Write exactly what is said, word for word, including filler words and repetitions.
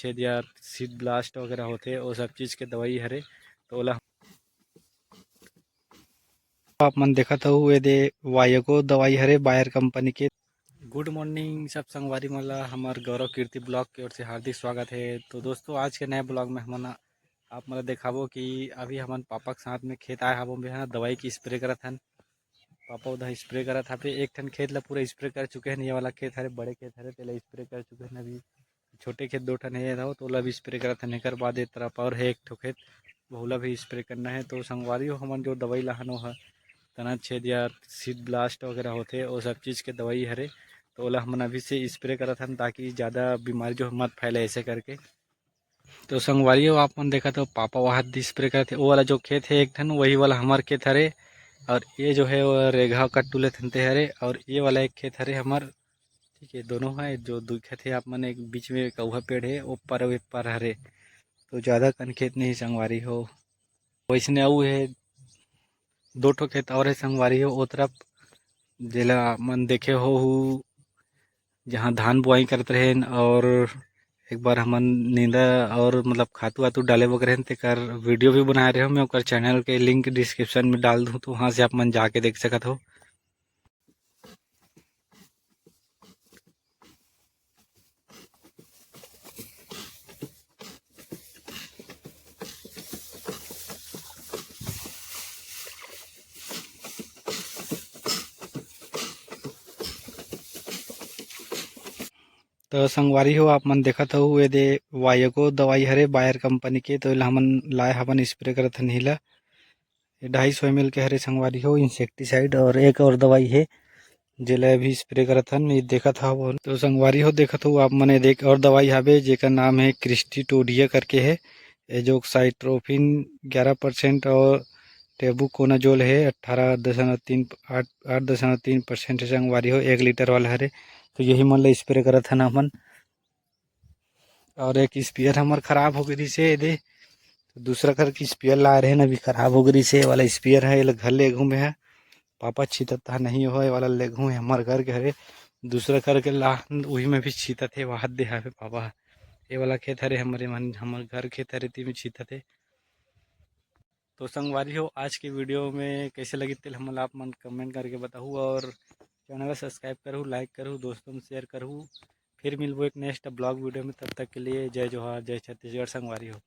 छेद या seed blast वगैरह होथे, वो सब चीज के दवाई हरे। तो ओला आप मन देखत हव, ये दे वायको दवाई हरे बायर कंपनी के। गुड मॉर्निंग सब संगवारी मन ला, हमर गौरव कीर्ति ब्लॉग के ओर से हार्दिक स्वागत है। तो दोस्तों, आज के नए ब्लॉग में हमन आप मन ला देखाबो कि अभी हमन पापा के साथ में खेत आए हाबो, बिहान दवाई की स्प्रे करत हन। पापा उधर स्प्रे करत हाबे, एक ठन खेत ला पूरा स्प्रे कर चुके हैं, ये वाला खेत हरे, बड़े खेत हरे, तेला स्प्रे कर चुके हैं अभी। छोटे खेत दो ठन हे रहो, तो ओला भी स्प्रे करत हन। एकर बाद ए तरफ और हे एक ठो खेत, वहूला भी स्प्रे करना है। तो संगवारी हो, हमन जो दवाई लाहन, वो ह तना छेद या सीड ब्लास्ट वगैरह होथे, वो सब चीज के दवाई हरे। तो ओला हमन अभी से स्प्रे करत हन, ताकि ज्यादा बीमारी जो मत फैले, ऐसे करके। तो संगवारी हो, आप मन देखत हो, पापा वहाद स्प्रे करत हे। वो वाला जो खेत है एक ठन, वही वाला हमर खेत हरे। और ये जो है, वो रेघा कट्टू ले थनते हरे। और ये वाला एक खेत हरे हमर, ठीक है, दोनों है जो दिखत हे आप मन, एक बीच में एक अउहा पेड़ है, वो पर, वो पर हरे। तो ज्यादा कन खेत नहीं संगवारी हो। वैसने अउ है, दो ठो खेत और है संगवारी हो, ओ तरफ, जेला मन देखे हो, जहाँ धान बुआई करत रहेन और एक बार हमन नींदा और मतलब खातू वातू डाले बगरेन, तेकर वीडियो भी बनाए रहे हो। मैं ओकर चैनल के लिंक डिस्क्रिप्शन में डाल दूँ, तो वहाँ से आप मन जाके देख सकत हो। तो संगवारी हो, आप मन देखत हो, ये दे वायको दवाई हरे बायर कंपनी के, तो एला हमन लाए हवन स्प्रे करत हन हीला। ये ढाई सौ एम एल के हरे संगवारी हो, इंसेक्टिसाइड। और एक और दवाई है, जेला अभी स्प्रे करत हन, ये देखत हव। तो संगवारी हो, देखत हो आप मन, ये देख और दवाई हाबे, जेकर नाम है क्रिस्टीटोडिया करके है। ये जो साइट्रोफिन ग्यारह परसेंट और टेबुकोनाजोल है अठारह दशमलव तीन, आठ, आठ दशमलव तीन परसेंट है संगवारी हो, एक लीटर वाला हरे। तो यही मन ला स्प्रे करत हन हमन। और एक स्पेयर हमर खराब हो गई से, ये दे, तो दूसरा घर के स्पेयर ला रहे ना, अभी खराब हो गई से, ये वाला स्पेयर है, ये ला घर ले घूमे है। पापा छीतत हा नहीं हो, ये वाला ले घूमे हमर घर के हरे, दूसरा घर के ला, वही में भी छीतत है, वहाद दे हावे पापा। ये वाला खेत हरे हमरे मन, हमर घर खेत हरे, ती में छीतत है। तो संगवारी हो, आज के वीडियो में कैसे लगी तेल हमन ला आप मन कमेंट करके बताहू, और चैनल ला सब्सक्राइब करहू, लाइक करहू, दोस्तों में शेयर करहू। फिर मिलबो एक नेक्स्ट ब्लॉग वीडियो में, तब तक के लिए जय जोहार, जय छत्तीसगढ़ संगवारी हो।